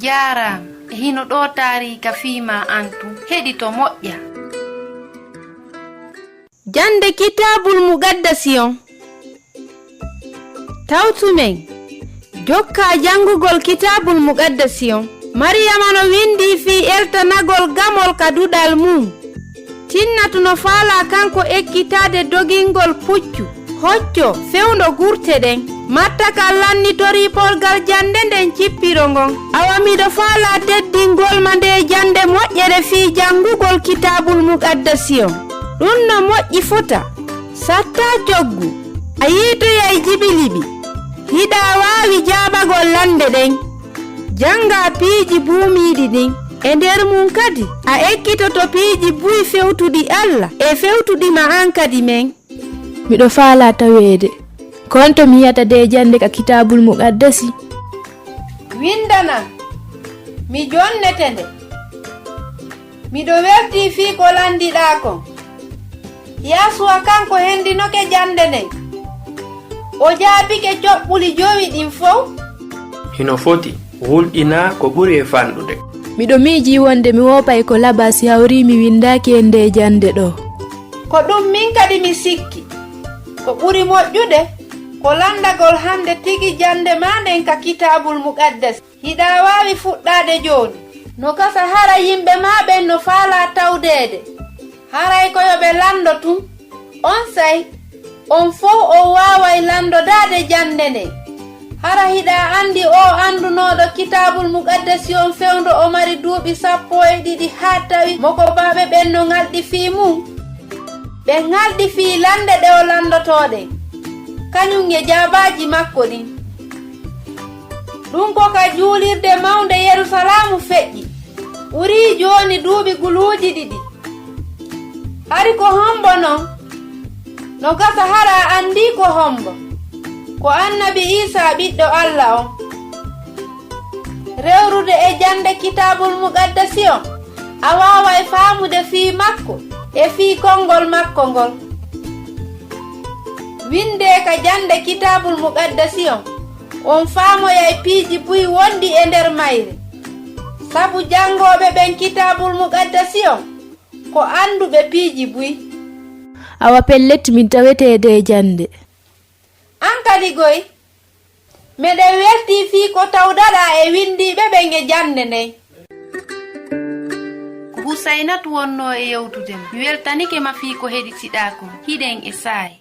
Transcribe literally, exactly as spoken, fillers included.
Jaaraama. E hino ɗoo taariika fii maa an tun. Heɗito moƴƴa. Jannde Kitaabul Muqaddasi on. Tawtu men. Jokkaa janngugol Kitaabul Muqaddasi on. Mariyama no winndii fii eltanagol gamol ka duɗal mun. Tinnatu no faalaa kanko ekkitaade dogingol puccu, hocco, fewndo gurte ɗen. Matta kan lannitorii polgal jannde nden cippiro ngon. Awa miɗo faalaa teddingol ma ndee jannde moƴƴere fii janngugol Kitaabul Muqaddasi on. Ɗun no moƴƴi fota. Sattaa coggu. A yiitoyay jibiliɓi. Hiɗa waawi jaabagol lannde ɗen. Janngaa piiji buumiiɗi ɗin. E nder mun kadi, a ekkitoto piiji buy fewtuɗi Alla e fewtuɗi ma an kadi men. Miɗo faalaa taweede. Ko honto mi yi'ata ndee jannde ka Kitaabul Muqaddasi? Winndanan, mi jonnete nde. Miɗo weltii fii ko lanndiɗaa kon. Yaasuwa kanko hendinoke jannde nden. O jaabike coɓɓuli jowi ɗin fow. Hino foti, wulɗinaa ko ɓuri e fanɗude. Miɗo miijii wonde mi woopay ko labaa si hawrii mi winndaaki e ndee jannde ɗoo. Ko ɗun min kadi mi sikki. Ko ɓuri moƴƴude, ko lanndagol hannde tigi jannde maa nden ka Kitaabul Muqaddas. Hiɗa waawi fuɗɗaade jooni. No gasa hara yimɓe maa ɓen no faalaa tawdeede. Haray ko yo ɓe lanndo tun. Onsay, on fow on waaway lanndodaade jannde nden. Hara hiɗa anndi oo anndunooɗo Kitaabul Muqaddasi on fewndo o mari duuɓi sappo e ɗiɗi haa tawi mokobaaɓe ɓen no ŋalɗi fii mun? Ɓe ŋalɗi fii lannde ɗe o lanndotoo ɗen, kañun e jaabaaji makko ɗin. Ɗun ko ka juulirde mawnde Yerusalaamu feƴƴi, ɓurii jooni duuɓi guluuji ɗiɗi. Hari ko hombo non? No gasa hara a anndii ko hombo. Ko Annabi Iisaa ɓiɗɗo Alla on. Rewrude e jannde Kitaabul Muqaddasi on, a waaway faamude fii makko e fii konngol makko ngol. Winndee ka jannde Kitaabul Muqaddasi on, on faamoyay piiji buy wonɗi e nder mayre. Sabu janngooɓe ɓen Kitaabul Muqaddasi on ko annduɓe piiji buy. Awa pellet, min tawete e ndee jannde. An kadi goy, meɗen weltii fii ko tawdaɗaa e winndiiɓe ɓen e jannde nden. Ko Husaynatu wonnoo e yewtude ma. Mi weltanike ma fii ko heɗitiɗaa kon. Hiɗen e saa'i.